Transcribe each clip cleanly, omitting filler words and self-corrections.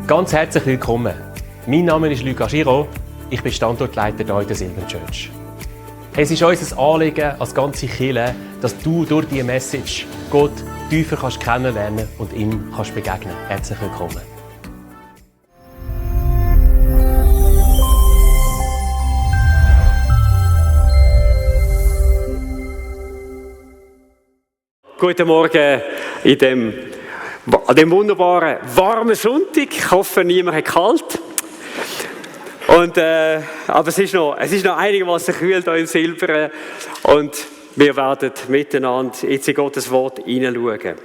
Ganz herzlich willkommen. Mein Name ist Luca Giraud. Ich bin Standortleiter hier in der Silvan Church. Es ist unser Anliegen als ganze Kirche, dass du durch diese Message Gott tiefer kennenlernen und ihm begegnen kannst. Herzlich willkommen. Guten Morgen an dem wunderbaren, warmen Sonntag. Ich hoffe, niemand hat kalt. Aber es ist noch einigermaßen kühl hier in Silbern. Und wir werden miteinander jetzt in Gottes Wort hineinschauen.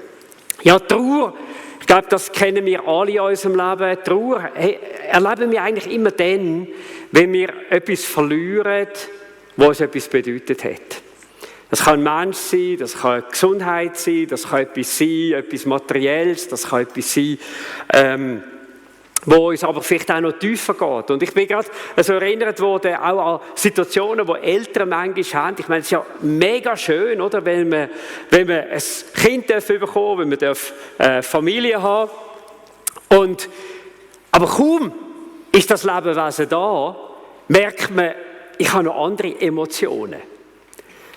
Ja, Trauer, ich glaube, das kennen wir alle in unserem Leben. Trauer erleben wir eigentlich immer dann, wenn wir etwas verlieren, was uns etwas bedeutet hat. Das kann ein Mensch sein, das kann Gesundheit sein, das kann etwas sein, etwas Materielles, das kann etwas sein, wo uns aber vielleicht auch noch tiefer geht. Und ich bin gerade so erinnert worden, auch an Situationen, wo Eltern manchmal haben. Ich meine, es ist ja mega schön, oder? Wenn man ein Kind bekommen, wenn man eine Familie haben darf. Aber kaum ist das Lebewesen da, merkt man, ich habe noch andere Emotionen.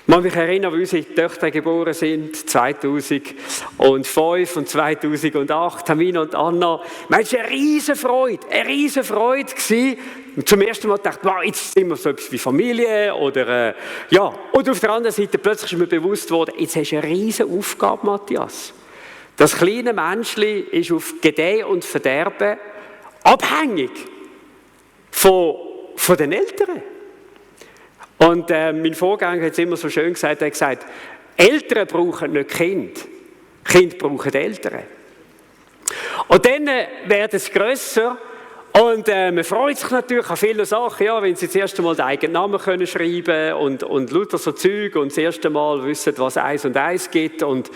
Ich kann mich erinnern, wie unsere Töchter geboren sind, 2005 und 2008, Tamina und Anna. Es war eine riesen Freude gewesen. Und zum ersten Mal dachte ich, wow, jetzt sind wir so etwas wie Familie oder ja. Und auf der anderen Seite plötzlich ist mir bewusst worden, jetzt hast du eine riesen Aufgabe, Matthias. Das kleine Menschli ist auf Gedeih und Verderben abhängig von den Eltern. Und mein Vorgänger hat es immer so schön gesagt, er hat gesagt, Eltern brauchen nicht Kinder, Kinder brauchen Eltern. Und dann wird es grösser und man freut sich natürlich an viele Sachen, ja, wenn sie das erste Mal den eigenen Namen können schreiben und lauter so Zeug und das erste Mal wissen, was 1 und 1 gibt und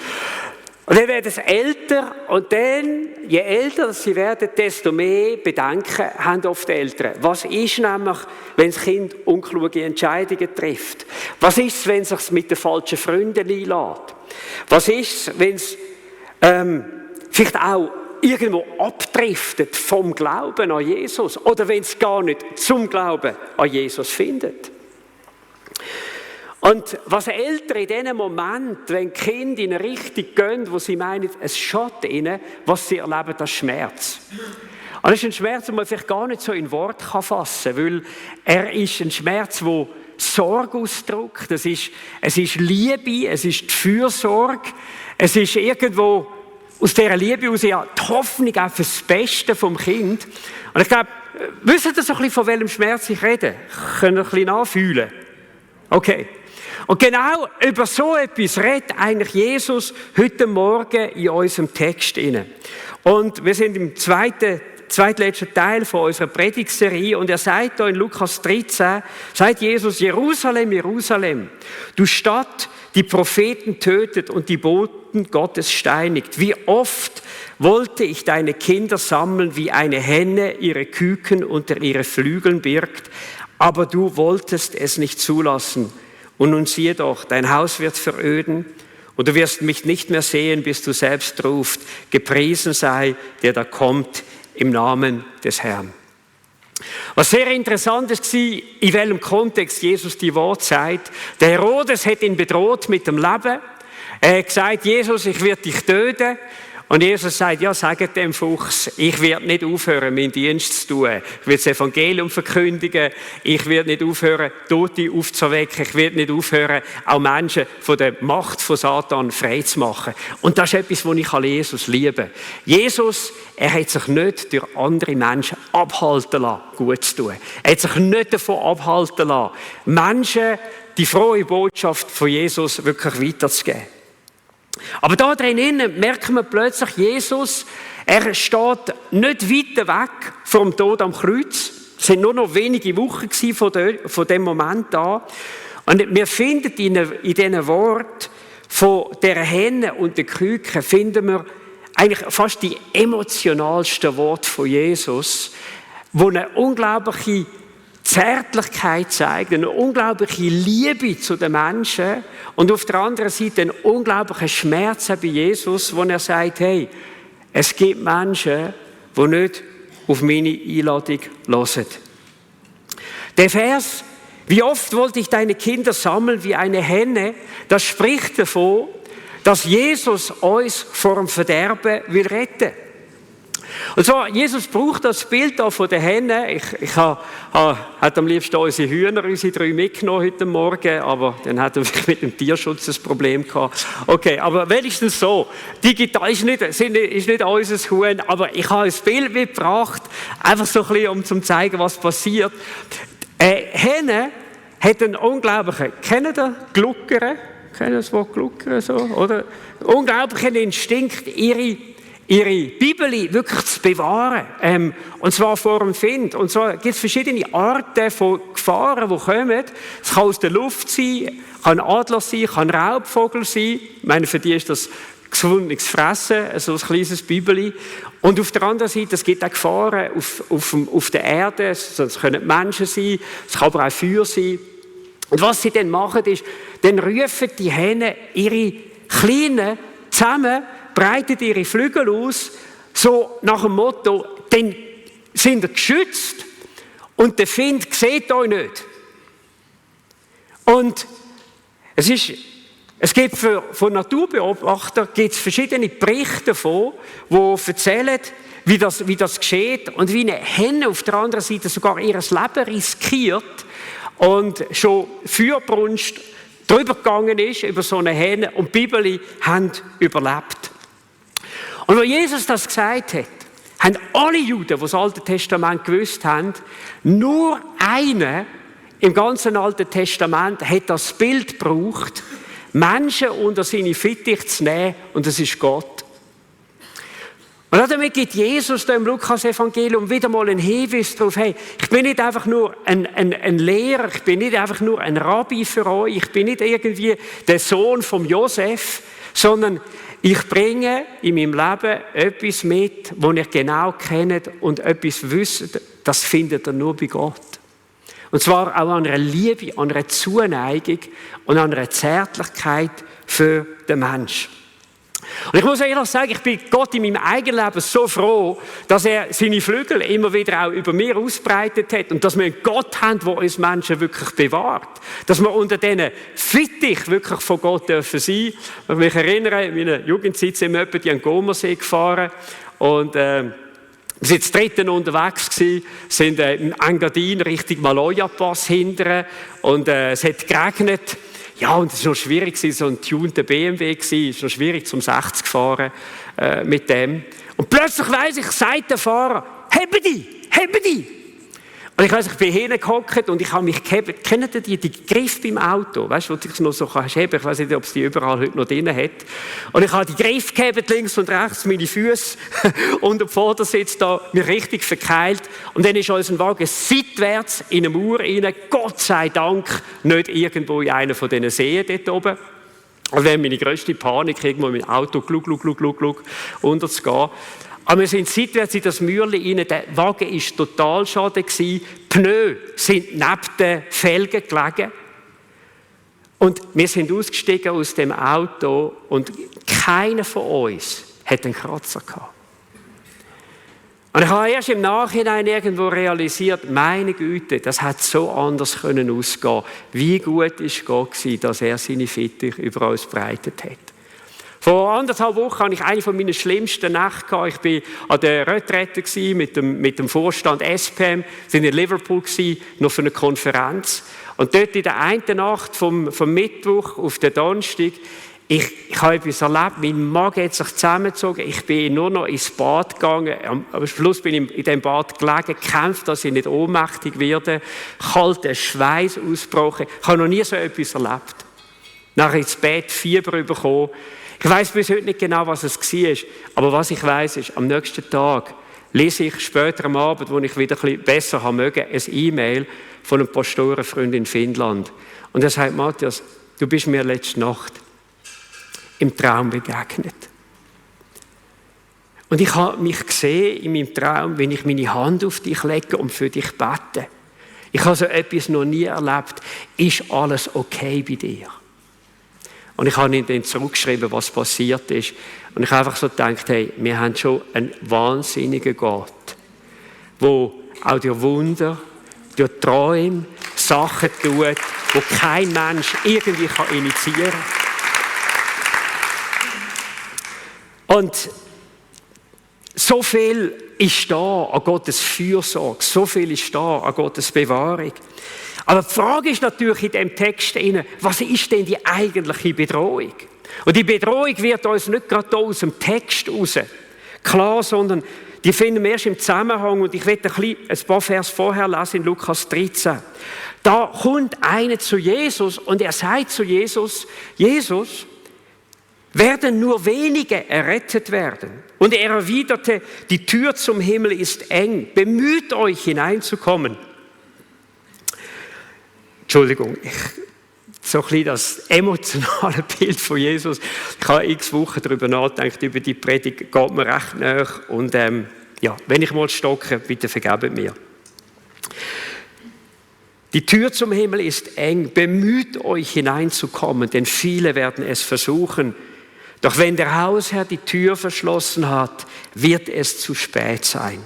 dann werden sie älter und dann, je älter sie werden, desto mehr Bedenken haben oft die Eltern. Was ist nämlich, wenn das Kind unkluge Entscheidungen trifft? Was ist es, wenn es sich mit den falschen Freunden einlässt? Was ist es, wenn es vielleicht auch irgendwo abdriftet vom Glauben an Jesus? Oder wenn es gar nicht zum Glauben an Jesus findet? Und was Eltern in diesem Moment, wenn die Kinder in eine Richtung gehen, wo sie meinen, es schadet ihnen, was sie erleben, das Schmerz. Und das ist ein Schmerz, den man vielleicht gar nicht so in Wort fassen kann, weil er ist ein Schmerz, der Sorge ausdrückt. Es ist Liebe, es ist die Fürsorge, es ist irgendwo aus dieser Liebe heraus ja die Hoffnung auch für das Beste vom Kind. Und ich glaube, wissen Sie so ein bisschen, von welchem Schmerz ich rede? Können Sie ein bisschen nachfühlen? Okay. Und genau über so etwas redet eigentlich Jesus heute Morgen in unserem Text inne. Und wir sind im zweitletzten Teil von unserer Predigtserie und er sagt da in Lukas 13, sagt Jesus, Jerusalem, Jerusalem, du Stadt, die Propheten tötet und die Boten Gottes steinigt. Wie oft wollte ich deine Kinder sammeln, wie eine Henne ihre Küken unter ihre Flügeln birgt, aber du wolltest es nicht zulassen. Und nun siehe doch, dein Haus wird veröden und du wirst mich nicht mehr sehen, bis du selbst rufst, gepriesen sei, der da kommt im Namen des Herrn. Was sehr interessant war, in welchem Kontext Jesus die Worte sagt. Der Herodes hat ihn bedroht mit dem Leben. Er hat gesagt, Jesus, ich werde dich töten. Und Jesus sagt, ja, sagt dem Fuchs, ich werde nicht aufhören, meinen Dienst zu tun. Ich werde das Evangelium verkündigen. Ich werde nicht aufhören, Tote aufzuwecken. Ich werde nicht aufhören, auch Menschen von der Macht von Satan frei zu machen. Und das ist etwas, was ich an Jesus liebe. Jesus, er hat sich nicht durch andere Menschen abhalten lassen, gut zu tun. Er hat sich nicht davon abhalten lassen, Menschen die frohe Botschaft von Jesus wirklich weiterzugeben. Aber da drinnen merkt man plötzlich, Jesus, er steht nicht weiter weg vom Tod am Kreuz. Es sind nur noch wenige Wochen von dem Moment an. Und wir finden in diesen Worten von der Henne und der Küke, finden wir eigentlich fast die emotionalsten Worte von Jesus, wo eine unglaubliche Zärtlichkeit zeigt, eine unglaubliche Liebe zu den Menschen und auf der anderen Seite einen unglaublichen Schmerz bei Jesus, wo er sagt, hey, es gibt Menschen, die nicht auf meine Einladung hören. Der Vers, wie oft wollte ich deine Kinder sammeln wie eine Henne, das spricht davon, dass Jesus uns vor dem Verderben will retten. Und zwar, Jesus braucht das Bild da von der Henne. Ich hätte am liebsten unsere Hühner, unsere 3 mitgenommen heute Morgen, aber dann hätten wir mit dem Tierschutz ein Problem gehabt. Okay, aber wenigstens so. Digital ist nicht unser Huhn, aber ich habe ein Bild mitgebracht, einfach so ein bisschen, um zu zeigen, was passiert. Henne hat einen unglaublichen, kennt ihr Gluckern? Kennt ihr das Wort Gluckern so, oder? Unglaublichen Instinkt, ihre Bibel wirklich zu bewahren. Und zwar vor dem Find. Und zwar gibt es verschiedene Arten von Gefahren, die kommen. Es kann aus der Luft sein, kann Adler sein, kann Raubvogel sein. Ich meine, für die ist das gefundenes Fressen, so ein kleines Bibeli. Und auf der anderen Seite, es gibt auch Gefahren auf der Erde. Es können Menschen sein, es kann aber auch Feuer sein. Und was sie dann machen, ist, dann rufen die Hähne ihre Kleinen zusammen, breiten ihre Flügel aus, so nach dem Motto, dann sind ihr geschützt und der Find sieht euch nicht. Und es gibt von Naturbeobachtern gibt's verschiedene Berichte davon, die erzählen, wie das geschieht und wie eine Henne auf der anderen Seite sogar ihr Leben riskiert und schon Feuerbrunst drüber gegangen ist, über so eine Henne, und die Bibel haben überlebt. Und als Jesus das gesagt hat, haben alle Juden, die das Alte Testament gewusst haben, nur einer im ganzen Alten Testament hat das Bild gebraucht, Menschen unter seine Fittiche zu nehmen, und das ist Gott. Und damit gibt Jesus da im Lukas-Evangelium wieder mal einen Hinweis darauf, hey, ich bin nicht einfach nur ein Lehrer, ich bin nicht einfach nur ein Rabbi für euch, ich bin nicht irgendwie der Sohn von Josef, sondern ich bringe in meinem Leben etwas mit, das ihr genau kennt, und etwas wisst, das findet ihr nur bei Gott. Und zwar auch an einer Liebe, an einer Zuneigung und an einer Zärtlichkeit für den Menschen. Und ich muss ehrlich sagen, ich bin Gott in meinem eigenen Leben so froh, dass er seine Flügel immer wieder auch über mir ausbreitet hat und dass wir einen Gott haben, der uns Menschen wirklich bewahrt. Dass wir unter diesen Fittich wirklich von Gott dürfen sein. Ich mich erinnere, in meiner Jugendzeit sind wir etwa die Gomersee gefahren und wir waren zu dritten unterwegs gewesen, sind in Engadin Richtung Maloja-Pass hinterher und es hat geregnet. Ja, und es war noch schwierig, so ein tunter BMW war, es war noch schwierig, zum 60 zu fahren mit dem. Und plötzlich weiss ich, sagt der Fahrer, hebe die! Und ich weiss, ich bin hingehockt und ich habe mich gehebt. Kennt ihr die Griffe beim Auto? Weißt du, wo du dich noch so kannst heben? Ich weiss nicht, ob es die überall heute noch drin hat. Und ich habe die Griffe gehebt, links und rechts, meine Füße und der Vordersitz da, mir richtig verkeilt. Und dann ist unser Wagen seitwärts in eine Mauer rein. Gott sei Dank nicht irgendwo in einer von diesen Seen dort oben. Das wäre meine grösste Panik, irgendwo mit dem Auto gluck, unterzugehen. Aber wir sind seitwärts in das Mürli rein, der Wagen war total schade gewesen, die Pneu sind neben den Felgen gelegen. Und wir sind ausgestiegen aus dem Auto und keiner von uns hat einen Kratzer gehabt. Und ich habe erst im Nachhinein irgendwo realisiert, meine Güte, das hat so anders können ausgehen. Wie gut war Gott gewesen, dass er seine Fittiche über uns breitet hat. Vor 1,5 Wochen hatte ich eine von meinen schlimmsten Nächte gehabt. Ich war an der Retrette mit dem Vorstand SPM. Wir waren in Liverpool noch für eine Konferenz. Und dort in der einen Nacht vom Mittwoch auf den Donnerstag, ich habe etwas erlebt. Mein Magen hat sich zusammengezogen. Ich bin nur noch ins Bad gegangen. Am Schluss bin ich in diesem Bad gelegen, gekämpft, dass ich nicht ohnmächtig werde. Kalter Schweiß ausgebrochen. Ich habe noch nie so etwas erlebt. Nachher ins Bett, Fieber bekommen. Ich weiss bis heute nicht genau, was es war. Aber was ich weiss, ist, am nächsten Tag lese ich später am Abend, wo ich wieder ein bisschen besser haben möge, ein E-Mail von einem Pastorenfreund in Finnland. Und er sagt, Matthias, du bist mir letzte Nacht im Traum begegnet. Und ich habe mich gesehen in meinem Traum, wenn ich meine Hand auf dich lege und für dich bete. Ich habe so etwas noch nie erlebt. Ist alles okay bei dir? Und ich habe ihm dann zurückgeschrieben, was passiert ist. Und ich habe einfach so gedacht, hey, wir haben schon einen wahnsinnigen Gott, wo auch durch Wunder, durch Träume Sachen tut, die kein Mensch irgendwie initiieren kann. Und so viel ist da an Gottes Fürsorge, so viel ist da an Gottes Bewahrung. Aber die Frage ist natürlich in diesem Text, was ist denn die eigentliche Bedrohung? Und die Bedrohung wird uns nicht gerade aus dem Text raus klar, sondern die finden wir erst im Zusammenhang. Und ich werde ein paar Vers vorher lesen in Lukas 13. Da kommt einer zu Jesus und er sagt zu Jesus, Jesus, werden nur wenige errettet werden. Und er erwiderte, die Tür zum Himmel ist eng, bemüht euch hineinzukommen. Entschuldigung, so ein bisschen das emotionale Bild von Jesus. Ich habe x Wochen darüber nachgedacht, über die Predigt, geht mir recht nach. Und wenn ich mal stocke, bitte vergebt mir. Die Tür zum Himmel ist eng, bemüht euch hineinzukommen, denn viele werden es versuchen. Doch wenn der Hausherr die Tür verschlossen hat, wird es zu spät sein.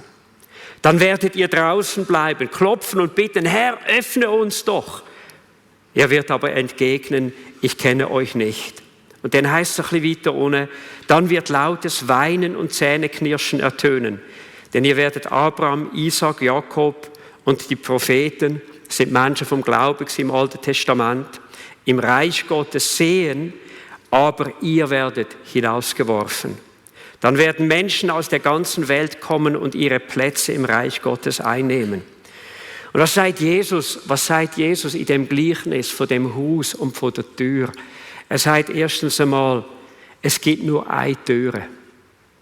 Dann werdet ihr draußen bleiben, klopfen und bitten, Herr, öffne uns doch. Er wird aber entgegnen, ich kenne euch nicht. Und dann heißt es ein bisschen weiter unten, dann wird lautes Weinen und Zähneknirschen ertönen. Denn ihr werdet Abraham, Isaac, Jakob und die Propheten, das sind Menschen vom Glauben im Alten Testament, im Reich Gottes sehen, aber ihr werdet hinausgeworfen. Dann werden Menschen aus der ganzen Welt kommen und ihre Plätze im Reich Gottes einnehmen. Und was sagt Jesus in dem Gleichnis von dem Haus und von der Tür? Er sagt erstens einmal, es gibt nur eine Tür.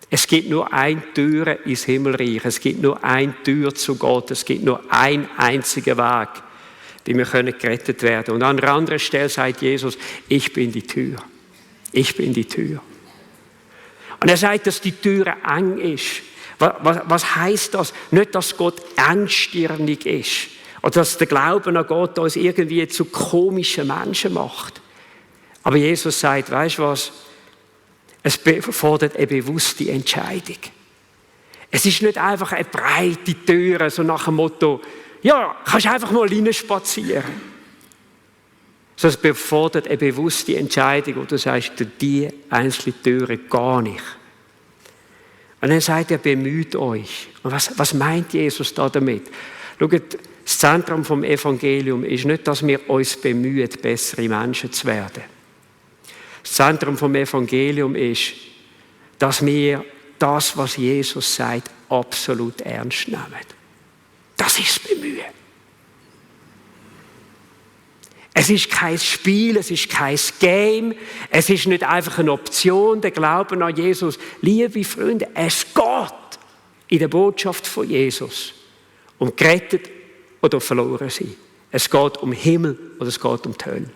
Es gibt nur eine Tür ins Himmelreich. Es gibt nur eine Tür zu Gott. Es gibt nur einen einzigen Weg, wie wir gerettet werden können. Und an einer anderen Stelle sagt Jesus, ich bin die Tür. Ich bin die Tür. Und er sagt, dass die Tür eng ist. Was heisst das? Nicht, dass Gott engstirnig ist. Oder dass der Glauben an Gott uns irgendwie zu komischen Menschen macht. Aber Jesus sagt, weißt du was? Es fordert eine bewusste Entscheidung. Es ist nicht einfach eine breite Tür, so nach dem Motto, ja, kannst einfach mal reinspazieren. Sondern es befordert eine bewusste Entscheidung, wo du sagst, die einzelne Türe gar nicht. Und dann sagt er, bemüht euch. Und was meint Jesus da damit? Schaut, das Zentrum vom Evangelium ist nicht, dass wir uns bemühen, bessere Menschen zu werden. Das Zentrum vom Evangelium ist, dass wir das, was Jesus sagt, absolut ernst nehmen. Das ist das Bemühen. Es ist kein Spiel, es ist kein Game, es ist nicht einfach eine Option, der Glauben an Jesus. Liebe Freunde, es geht in der Botschaft von Jesus um gerettet oder verloren sein. Es geht um Himmel oder es geht um die Hölle.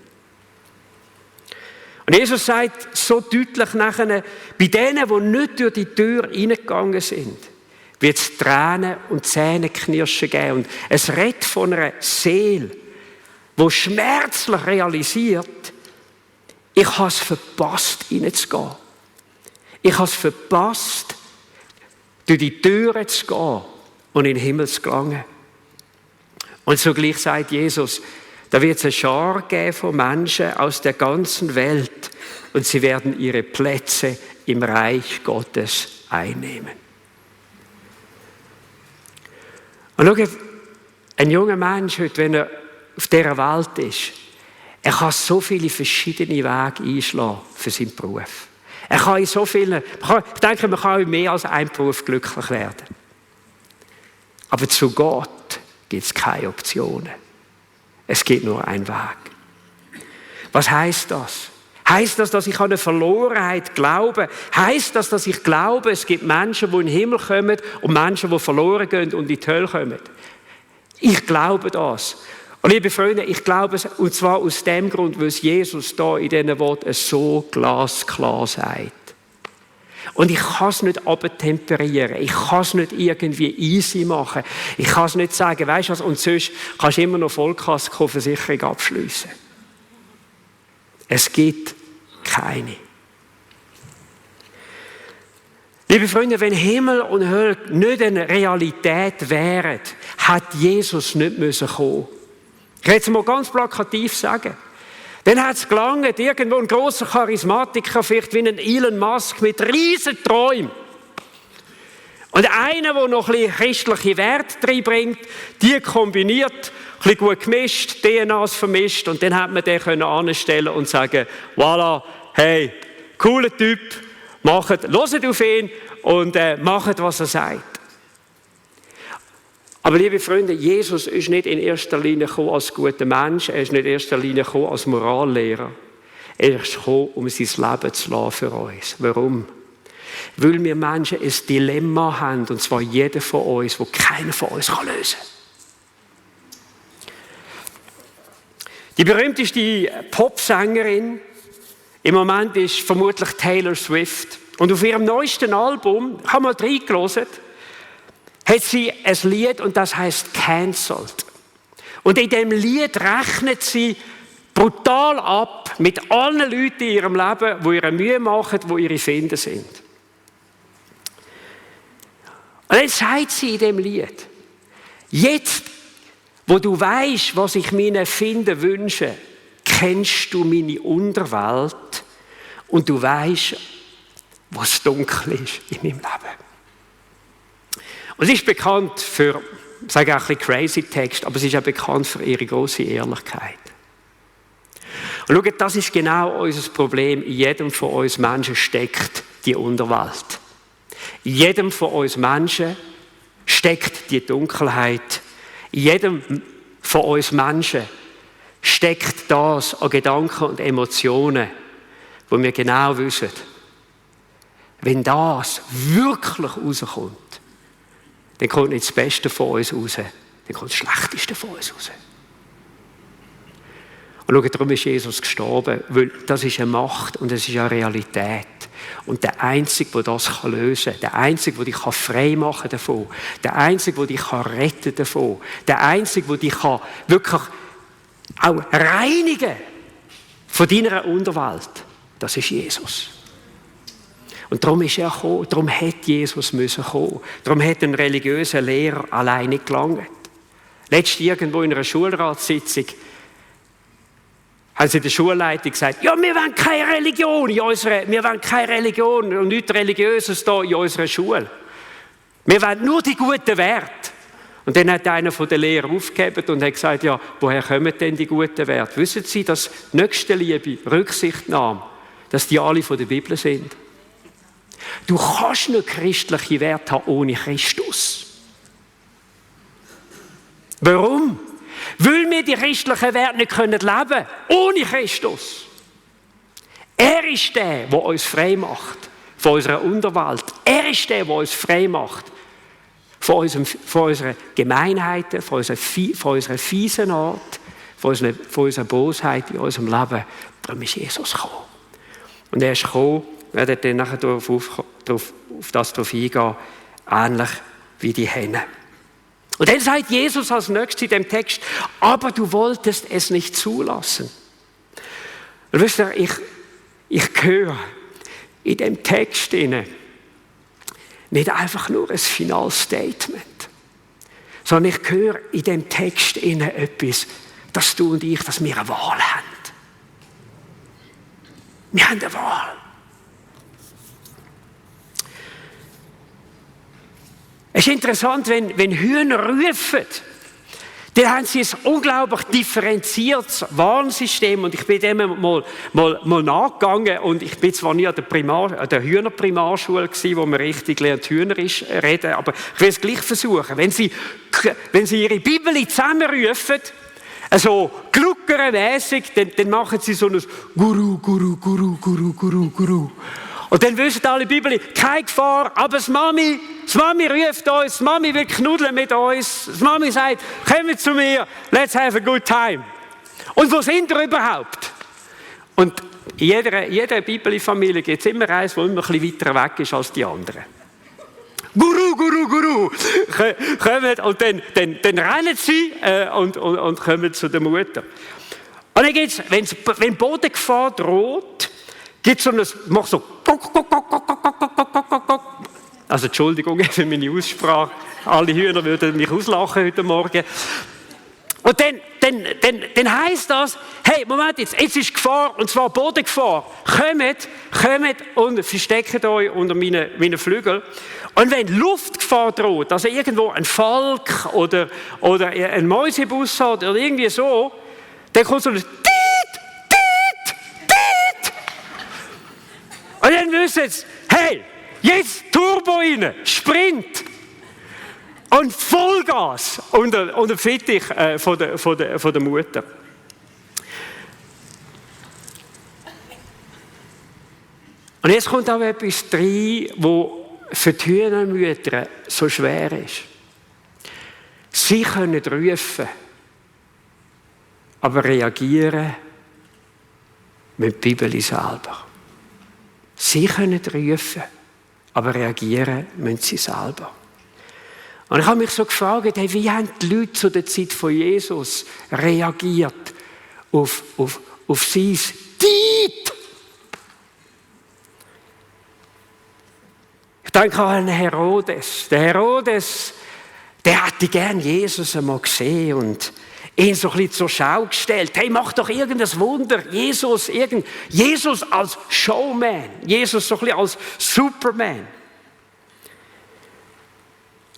Und Jesus sagt so deutlich nachher, bei denen, die nicht durch die Tür reingegangen sind, wird es Tränen und Zähneknirschen geben. Und es redet von einer Seele, wo schmerzlich realisiert, ich habe es verpasst, reinzugehen. Ich habe es verpasst, durch die Türe zu gehen und in den Himmel zu gelangen. Und zugleich sagt Jesus, da wird es eine Schar geben von Menschen aus der ganzen Welt und sie werden ihre Plätze im Reich Gottes einnehmen. Und schau, ein junger Mensch heute, wenn er auf dieser Welt ist, er kann so viele verschiedene Wege einschlagen für seinen Beruf. Er kann in so vielen, ich denke, man kann in mehr als einem Beruf glücklich werden. Aber zu Gott gibt es keine Optionen. Es gibt nur einen Weg. Was heisst das? Heisst das, dass ich an eine Verlorenheit glaube? Heisst das, dass ich glaube, es gibt Menschen, die in den Himmel kommen und Menschen, die verloren gehen und in die Hölle kommen? Ich glaube das. Und liebe Freunde, ich glaube es, und zwar aus dem Grund, weil es Jesus da in diesen Worten so glasklar sagt. Und ich kann es nicht abtemperieren. Ich kann es nicht irgendwie easy machen. Ich kann es nicht sagen, weißt du was, und sonst kannst du immer noch Vollkaskoversicherung abschliessen. Es gibt keine. Liebe Freunde, wenn Himmel und Hölle nicht eine Realität wären, hat Jesus nicht müssen kommen. Ich will es mal ganz plakativ sagen. Dann hat es gelangt, irgendwo ein grosser Charismatiker, vielleicht wie ein Elon Musk mit riesen Träumen. Und einer, der noch ein bisschen christliche Werte reinbringt, die kombiniert, ein bisschen gut gemischt, DNAs vermischt, und dann hat man den anstellen und sagen, voilà, hey, cooler Typ, hört auf ihn und macht, was er sagt. Aber liebe Freunde, Jesus ist nicht in erster Linie gekommen als guter Mensch, er ist nicht in erster Linie gekommen als Morallehrer. Er ist gekommen, um sein Leben zu lassen für uns. Warum? Weil wir Menschen ein Dilemma haben, und zwar jeder von uns, das keiner von uns lösen kann. Die berühmteste Popsängerin im Moment ist vermutlich Taylor Swift. Und auf ihrem neuesten Album, ich habe mal reingehört, hat sie ein Lied, und das heißt «Cancelled». Und in diesem Lied rechnet sie brutal ab mit allen Leuten in ihrem Leben, die ihre Mühe machen, die ihre Finden sind. Und dann sagt sie in diesem Lied, jetzt, wo du weisst, was ich meinen Finden wünsche, kennst du meine Unterwelt und du weisst, was dunkel ist in meinem Leben. Und sie ist bekannt für, ich sage auch ein bisschen crazy Text, aber sie ist auch bekannt für ihre grosse Ehrlichkeit. Und schaut, das ist genau unser Problem. In jedem von uns Menschen steckt die Unterwelt. In jedem von uns Menschen steckt die Dunkelheit. In jedem von uns Menschen steckt das an Gedanken und Emotionen, wo wir genau wissen, wenn das wirklich rauskommt, dann kommt nicht das Beste von uns raus, dann kommt das Schlechteste von uns raus. Und schau, darum ist Jesus gestorben, weil das ist eine Macht und es ist eine Realität. Und der Einzige, der das lösen kann, der Einzige, der dich frei machen kann davon, der Einzige, der dich retten davon, der Einzige, der dich wirklich auch reinigen von deiner Unterwelt, das ist Jesus. Und darum ist er gekommen, darum hätte Jesus müssen kommen. Darum hat ein religiöser Lehrer alleine nicht gelangt. Letztens irgendwo in einer Schulratssitzung haben sie der Schulleitung gesagt, ja, wir wollen keine Religion wir wollen keine Religion und nichts Religiöses da in unserer Schule. Wir wollen nur die guten Werte. Und dann hat einer von den Lehrern aufgegeben und hat gesagt, ja, woher kommen denn die guten Werte? Wissen Sie, dass Nächstenliebe, Rücksichtnahme, dass die alle von der Bibel sind? Du kannst nicht christliche Werte haben ohne Christus. Warum? Weil wir die christlichen Werte nicht leben können, ohne Christus. Er ist der, der uns frei macht von unserer Unterwelt. Er ist der, der uns frei macht von unseren Gemeinheiten, von unserer fiesen Art, von unserer Bosheit in unserem Leben. Darum ist Jesus gekommen. Und er ist gekommen, wir werden dann nachher auf das eingehen, ähnlich wie die Henne. Und dann sagt Jesus als nächstes in dem Text, aber du wolltest es nicht zulassen. Und wisst ihr, ich höre in dem Text nicht einfach nur ein Finalstatement, sondern ich höre in dem Text etwas, dass du und ich, dass wir eine Wahl haben. Wir haben eine Wahl. Es ist interessant, wenn Hühner rufen, dann haben sie ein unglaublich differenziertes Warnsystem. Und ich bin dem mal nachgegangen. Und ich bin zwar nie an der Hühnerprimarschule gewesen, wo man richtig lernt, Hühnerisch reden, aber ich will es gleich versuchen. Wenn sie ihre Bibel zusammenrufen, also gluckermässig, dann machen sie so ein Guru, Guru, Guru, Guru, Guru, Guru. Und dann wissen alle Bibel, keine Gefahr, aber das Mami ruft uns, das Mami will knuddeln mit uns, das Mami sagt, kommt zu mir, let's have a good time. Und wo sind wir überhaupt? Und in jeder Bibelfamilie gibt es immer eins, das immer ein bisschen weiter weg ist als die anderen. Guru, Guru, Guru. Kommen, und dann rennen sie und kommen zu der Mutter. Und dann geht's, wenn Bodengefahr droht, gibt es so ein, mach so, Also Entschuldigung für meine Aussprache. Alle Hühner würden mich auslachen heute Morgen. Und dann heisst das, hey, Moment, jetzt ist Gefahr, und zwar Bodengefahr. Kommt und versteckt euch unter meinen Flügeln. Und wenn Luftgefahr droht, also irgendwo ein Falk oder ein Mäusebus hat oder irgendwie so, dann kommt so ein Tiet. Und dann wissen sie, hey, jetzt Turbo rein, Sprint. Und Vollgas unter Fittich von der Mutter. Und jetzt kommt auch etwas rein, wo für die Hühnermütter so schwer ist. Sie können rufen, aber reagieren mit die Bibel selber. Sie können rufen, aber reagieren müssen sie selber. Und ich habe mich so gefragt, hey, wie haben die Leute zu der Zeit von Jesus reagiert auf sein Tiet? Ich denke an Herodes. Der Herodes, der hätte gern Jesus einmal gesehen und ihn so ein bisschen zur Schau gestellt. Hey, mach doch irgendein Wunder. Jesus als Showman. Jesus so ein bisschen als Superman.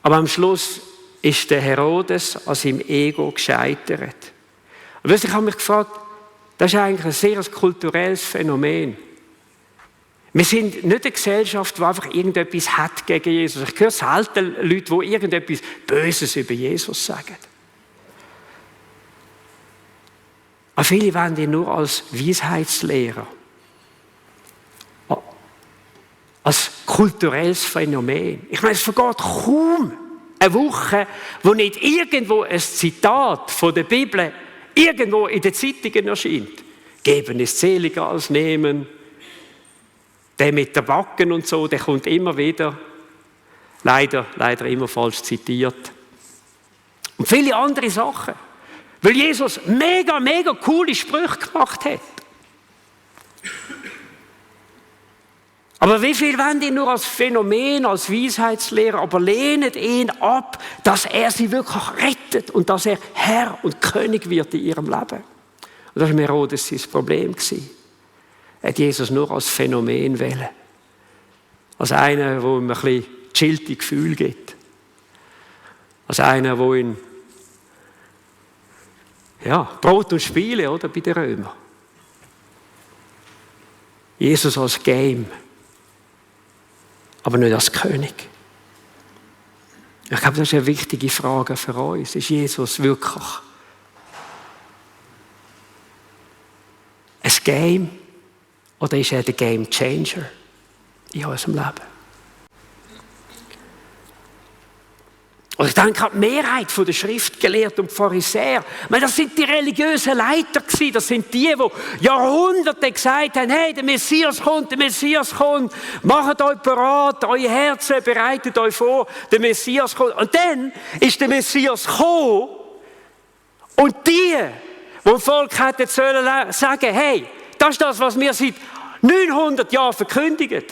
Aber am Schluss ist der Herodes an seinem Ego gescheitert. Und ich habe mich gefragt, das ist eigentlich ein sehr kulturelles Phänomen. Wir sind nicht eine Gesellschaft, die einfach irgendetwas hat gegen Jesus. Ich höre selten Leute, die irgendetwas Böses über Jesus sagen. Aber viele wollen ihn nur als Weisheitslehrer. Als kulturelles Phänomen. Ich meine, es vergeht kaum eine Woche, wo nicht irgendwo ein Zitat von der Bibel irgendwo in den Zeitungen erscheint. Geben ist seliger als nehmen. Der mit der Backen und so, der kommt immer wieder. Leider immer falsch zitiert. Und viele andere Sachen. Weil Jesus mega coole Sprüche gemacht hat. Aber wie viel wollen ihn nur als Phänomen, als Weisheitslehrer, aber lehnen ihn ab, dass er sie wirklich rettet und dass er Herr und König wird in ihrem Leben. Und das war Herodes sein Problem. Er hat Jesus nur als Phänomen wählen. Als einer, der ihm ein bisschen chillte Gefühl gibt. Als einer, der ihn Brot und Spiele, oder, bei den Römern. Jesus als Game. Aber nicht als König. Ich glaube, das ist eine wichtige Frage für uns. Ist Jesus wirklich ein Game oder ist er der Game Changer in unserem Leben? Und ich denke, die Mehrheit der Schriftgelehrten und Pharisäer, das sind die religiösen Leiter gewesen, das sind die Jahrhunderte gesagt haben, hey, der Messias kommt, macht euch bereit, euer Herzen, bereitet euch vor, der Messias kommt. Und dann ist der Messias gekommen und die vom Volk hätten sollen sagen, hey, das ist das, was wir seit 900 Jahren verkündigen.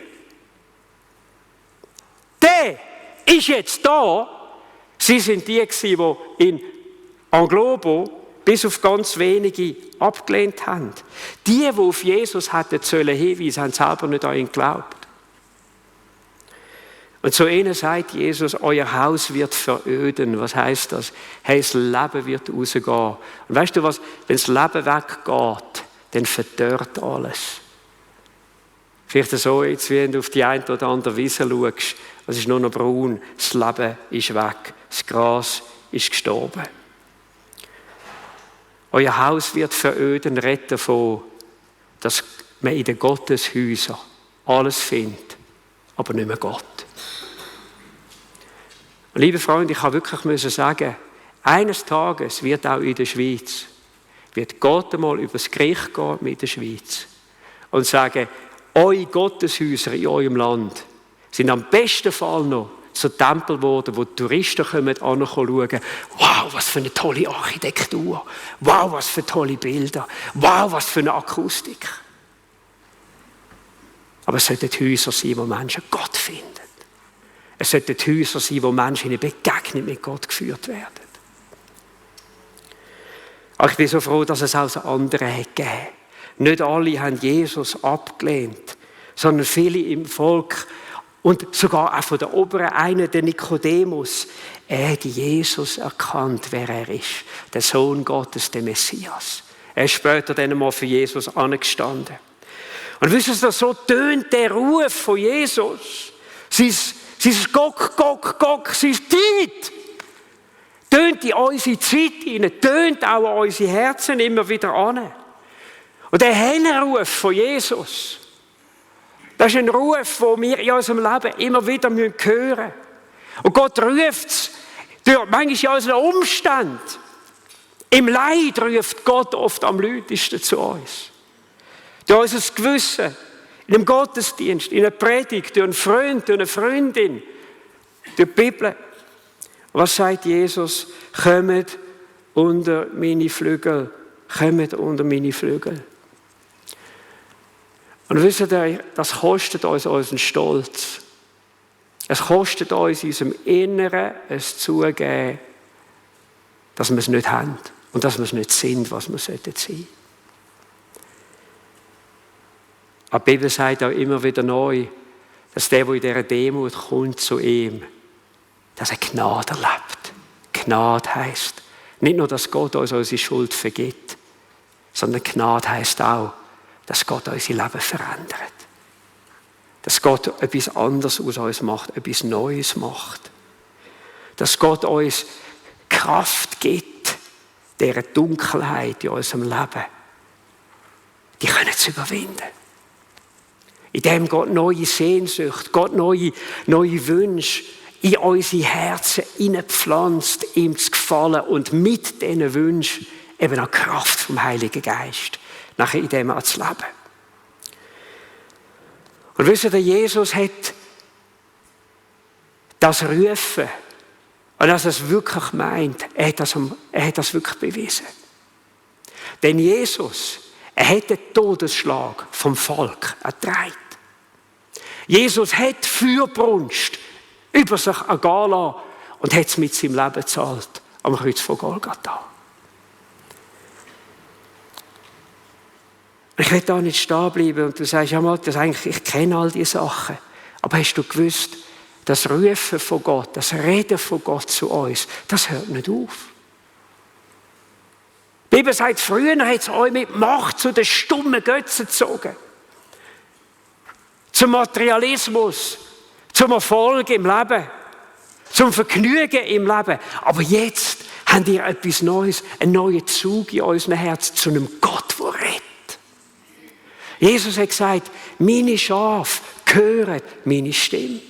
Der ist jetzt da. Sie sind die, die in Anglobo bis auf ganz wenige abgelehnt haben. Die auf Jesus hätten sollen hinweisen, haben selber nicht an ihn geglaubt. Und zu ihnen sagt Jesus, euer Haus wird veröden. Was heisst das? Hey, das Leben wird rausgehen. Und weißt du was? Wenn das Leben weggeht, dann verdorrt alles. Vielleicht so, jetzt, wie du auf die eine oder andere Wiese schaust, es ist nur noch braun, das Leben ist weg, das Gras ist gestorben. Euer Haus wird veröden, redet davon, dass man in den Gotteshäusern alles findet, aber nicht mehr Gott. Und liebe Freunde, ich habe wirklich sagen, eines Tages wird auch in der Schweiz, wird Gott einmal übers Gericht gehen mit der Schweiz und sagen, eure Gotteshäuser in eurem Land sind am besten Fall noch so Tempel geworden, wo die Touristen kommen, schauen, wow, was für eine tolle Architektur, wow, was für tolle Bilder, wow, was für eine Akustik. Aber es sollten Häuser sein, wo Menschen Gott finden. Es sollten Häuser sein, wo Menschen in eine Begegnung mit Gott geführt werden. Aber ich bin so froh, dass es auch das andere hat gegeben. Nicht alle haben Jesus abgelehnt, sondern viele im Volk und sogar auch von der Oberen, einer, der Nikodemus, er hat Jesus erkannt, wer er ist. Der Sohn Gottes, der Messias. Er ist später dann mal für Jesus angestanden. Und wisst ihr, so tönt der Ruf von Jesus. Sein Gok, Gok, Gok, sein Zeit. Tönt in unsere Zeit hinein, tönt auch an unsere Herzen immer wieder an. Und der Ruf von Jesus, das ist ein Ruf, den wir in unserem Leben immer wieder hören müssen. Und Gott ruft es manchmal in unseren Umständen. Im Leid ruft Gott oft am lautesten zu uns. Durch unser Gewissen, in einem Gottesdienst, in einer Predigt, durch einen Freund, durch eine Freundin, durch die Bibel. Was sagt Jesus? Kommt unter meine Flügel. Kommt unter meine Flügel. Und wisst ihr, das kostet uns unseren Stolz. Es kostet uns in unserem Inneren es zugeben, dass wir es nicht haben und dass wir es nicht sind, was wir sein sollten. Aber die Bibel sagt auch immer wieder neu, dass der in dieser Demut kommt zu ihm, dass er Gnade erlebt. Gnade heisst nicht nur, dass Gott uns unsere Schuld vergibt, sondern Gnade heisst auch, dass Gott unser Leben verändert. Dass Gott etwas anderes aus uns macht, etwas Neues macht. Dass Gott uns Kraft gibt, dieser Dunkelheit in unserem Leben, die können zu überwinden. Indem Gott neue Sehnsucht, Gott neue Wünsche in unsere Herzen hineinpflanzt, ihm zu gefallen und mit diesen Wünschen eben auch Kraft vom Heiligen Geist, nachher in dem auch zu leben. Und wisst ihr, Jesus hat das Rufen, und dass er es wirklich meint, er hat das wirklich bewiesen. Denn Jesus, er hat den Todesschlag vom Volk ertragen. Jesus hat Feuerbrunst über sich ergehen lassen und hat es mit seinem Leben gezahlt am Kreuz von Golgatha. Ich will da nicht stehen bleiben und du sagst, ja mal, ich kenne all diese Sachen. Aber hast du gewusst, das Rufen von Gott, das Reden von Gott zu uns, das hört nicht auf. Die Bibel sagt, früher hat es euch mit Macht zu den stummen Götzen gezogen. Zum Materialismus, zum Erfolg im Leben, zum Vergnügen im Leben. Aber jetzt habt ihr etwas Neues, einen neuen Zug in unserem Herz zu einem Gott, der redet. Jesus hat gesagt, meine Schafe hören meine Stimme.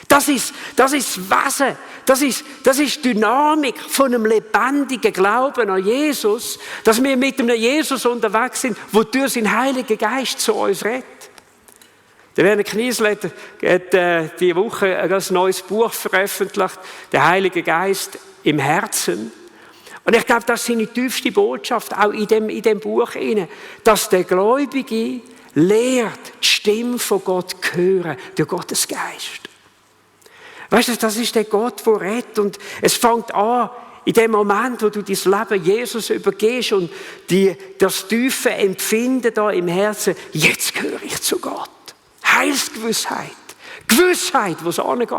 Das ist das Wesen, das ist die Dynamik von einem lebendigen Glauben an Jesus, dass wir mit einem Jesus unterwegs sind, der durch seinen Heiligen Geist zu uns redet. Der Werner Kniesel hat diese Woche ein ganz neues Buch veröffentlicht, der Heilige Geist im Herzen. Und ich glaube, das ist seine tiefste Botschaft, auch in dem Buch, dass der Gläubige lehrt, die Stimme von Gott hören, durch Gottes Geist. Weißt du, das ist der Gott, der redet. Und es fängt an, in dem Moment, wo du dein Leben Jesus übergehst und das tiefe Empfinden da im Herzen, jetzt gehöre ich zu Gott. Heilsgewissheit, Gewissheit, wo es angeht.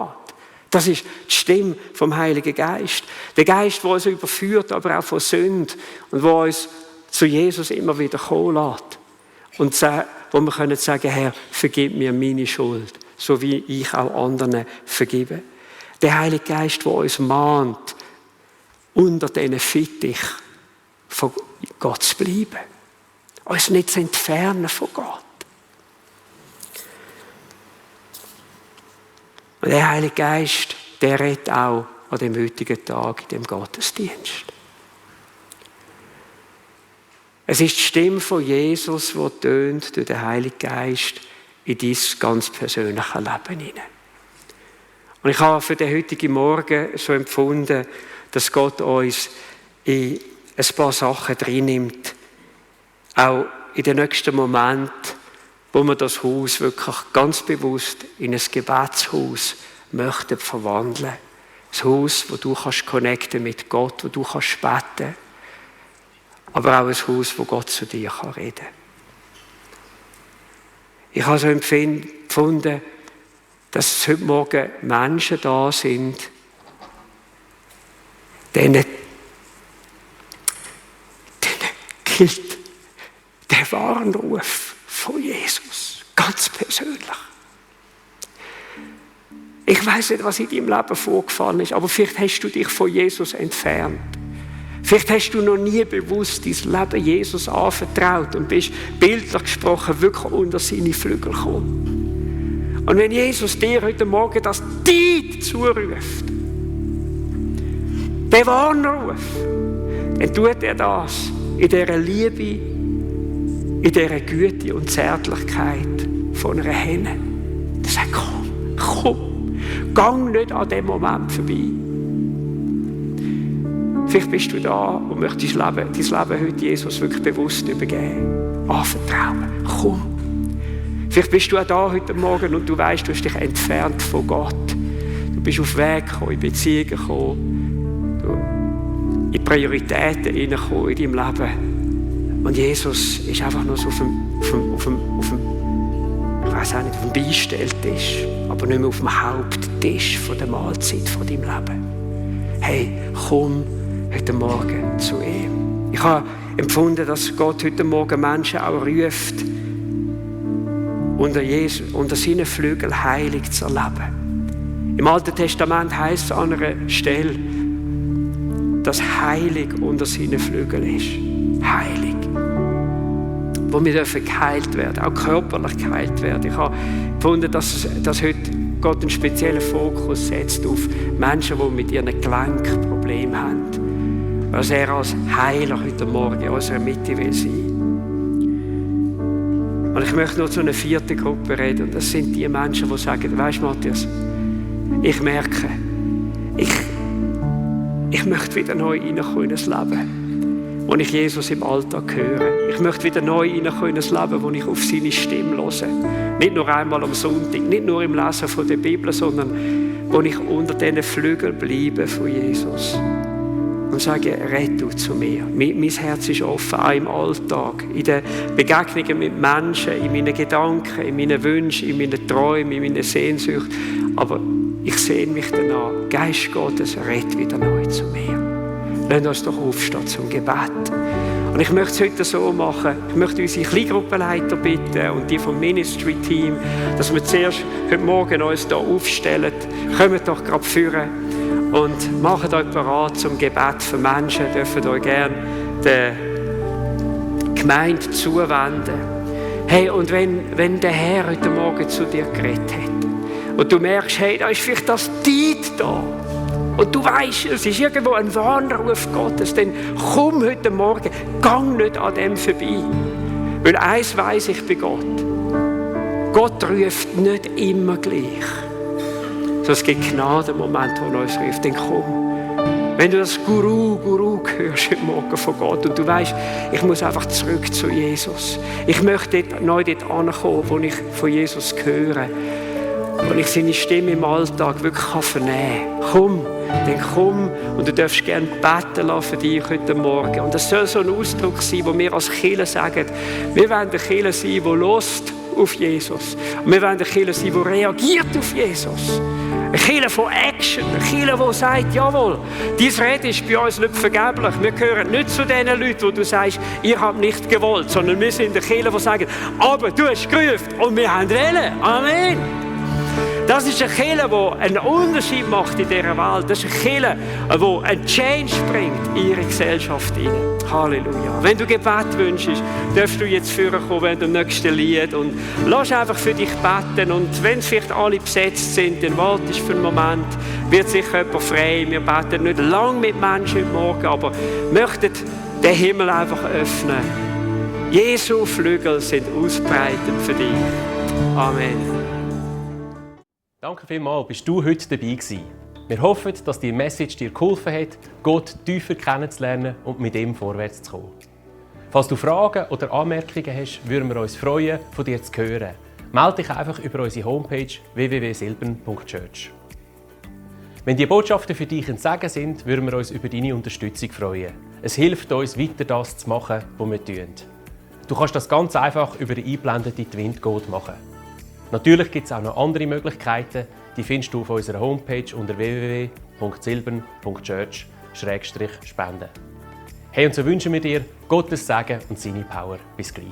Das ist die Stimme vom Heiligen Geist. Der Geist, der uns überführt, aber auch von Sünde und der uns zu Jesus immer wieder kommen lässt. Und wo wir können sagen, Herr, vergib mir meine Schuld, so wie ich auch anderen vergebe. Der Heilige Geist, der uns mahnt, unter diesen Fittich von Gott zu bleiben. Uns nicht zu entfernen von Gott. Und der Heilige Geist, der redet auch an dem heutigen Tag in dem Gottesdienst. Es ist die Stimme von Jesus, die tönt durch den Heiligen Geist in dein ganz persönliche Leben hinein. Und ich habe für den heutigen Morgen so empfunden, dass Gott uns in ein paar Sachen drin nimmt. Auch in den nächsten Moment, wo wir das Haus wirklich ganz bewusst in ein Gebetshaus möchten verwandeln. Ein Haus, wo du kannst connecten mit Gott, wo du kannst beten. Aber auch ein Haus, wo Gott zu dir reden kann. Ich habe so empfunden, dass heute Morgen Menschen da sind, denen gilt der Warnruf von Jesus, ganz persönlich. Ich weiss nicht, was in deinem Leben vorgefallen ist, aber vielleicht hast du dich von Jesus entfernt. Vielleicht hast du noch nie bewusst dein Leben Jesus anvertraut und bist, bildlich gesprochen, wirklich unter seine Flügel gekommen. Und wenn Jesus dir heute Morgen das Tiet zuruft, der Warnruf, dann tut er das in dieser Liebe, in dieser Güte und Zärtlichkeit von einer Henne. Er sagt, komm, gang nicht an dem Moment vorbei. Vielleicht bist du da und möchtest dein Leben heute Jesus wirklich bewusst übergeben. Anvertrauen. Komm. Vielleicht bist du auch da heute Morgen und du weißt, du hast dich entfernt von Gott. Du bist auf den Weg gekommen, in Beziehungen gekommen, in Prioritäten hineingekommen in deinem Leben. Und Jesus ist einfach nur so auf dem Beistelltisch, aber nicht mehr auf dem Haupttisch von der Mahlzeit von deinem Leben. Hey, komm heute Morgen zu ihm. Ich habe empfunden, dass Gott heute Morgen Menschen auch ruft, unter seinen Flügeln heilig zu erleben. Im Alten Testament heisst es an einer Stelle, dass heilig unter seinen Flügeln ist. Heilig. Wo wir dürfen geheilt werden, auch körperlich geheilt werden. Ich habe empfunden, dass heute Gott einen speziellen Fokus setzt auf Menschen, die mit ihren Gelenken Probleme haben. Dass er als Heiler heute Morgen in unserer Mitte will sein. Und ich möchte noch zu einer vierten Gruppe reden. Und das sind die Menschen, die sagen, weisst du, Matthias, ich merke, ich möchte wieder neu reinkommen in das Leben, wo ich Jesus im Alltag höre. Ich möchte wieder neu reinkommen in das Leben, wo ich auf seine Stimme höre. Nicht nur einmal am Sonntag, nicht nur im Lesen von der Bibel, sondern wo ich unter diesen Flügeln bleibe von Jesus. Und sage, red du zu mir. Mein Herz ist offen, auch im Alltag, in den Begegnungen mit Menschen, in meinen Gedanken, in meinen Wünschen, in meinen Träumen, in meinen Sehnsüchten. Aber ich sehne mich danach. Geist Gottes, red wieder neu zu mir. Lasst uns doch aufstehen zum Gebet. Und ich möchte es heute so machen. Ich möchte unsere Kleingruppenleiter bitten und die vom Ministry-Team, dass wir zuerst heute Morgen uns hier aufstellen. Kommt doch gerade führen und macht euch bereit zum Gebet für Menschen. Dürft euch gerne der Gemeinde zuwenden. Hey, und wenn der Herr heute Morgen zu dir geredet hat und du merkst, hey, da ist vielleicht das Tiet da, und du weißt, es ist irgendwo ein Warnruf Gottes, dann komm heute Morgen, gang nicht an dem vorbei. Weil eins weiss ich bei Gott. Gott ruft nicht immer gleich. So, es gibt Gnadenmomente, wo er uns ruft, dann komm. Wenn du das Guru hörst heute Morgen von Gott und du weißt, ich muss einfach zurück zu Jesus. Ich möchte neu dort ankommen, wo ich von Jesus höre. Und ich seine Stimme im Alltag wirklich vernehmen kann. Komm, dann komm und du darfst gerne beten lassen für dich heute Morgen. Und das soll so ein Ausdruck sein, wo wir als Kirche sagen, wir wollen eine Kirche sein, die hört auf Jesus. Und wir wollen eine Kirche sein, die reagiert auf Jesus. Eine Kirche von Action, eine Kirche, die sagt, jawohl, dies Reden ist bei uns nicht vergeblich. Wir gehören nicht zu den Leuten, wo du sagst, ihr habt nicht gewollt, sondern wir sind eine Kirche, die sagen, aber du hast gerufen und wir haben wollen. Amen. Das ist eine Kirche, die einen Unterschied macht in dieser Welt. Das ist eine Kirche, die einen Change bringt in ihre Gesellschaft hinein. Halleluja. Wenn du Gebet wünschst, darfst du jetzt vorkommen, wenn du im nächsten Lied und lass einfach für dich beten. Und wenn vielleicht alle besetzt sind, dann wartest du für einen Moment. Wird sicher jemand frei. Wir beten nicht lang mit Menschen heute Morgen, aber möchten den Himmel einfach öffnen. Jesu Flügel sind ausbreitend für dich. Amen. Danke vielmals, bist du heute dabei gewesen. Wir hoffen, dass die Message dir geholfen hat, Gott tiefer kennenzulernen und mit ihm vorwärts zu kommen. Falls du Fragen oder Anmerkungen hast, würden wir uns freuen, von dir zu hören. Melde dich einfach über unsere Homepage www.silbern.church. Wenn die Botschaften für dich ein Segen sind, würden wir uns über deine Unterstützung freuen. Es hilft uns, weiter das zu machen, was wir tun. Du kannst das ganz einfach über die eingeblendete Twint-Code machen. Natürlich gibt es auch noch andere Möglichkeiten, die findest du auf unserer Homepage unter www.silbern.church/spenden. Hey, und so wünschen wir dir Gottes Segen und seine Power. Bis gleich.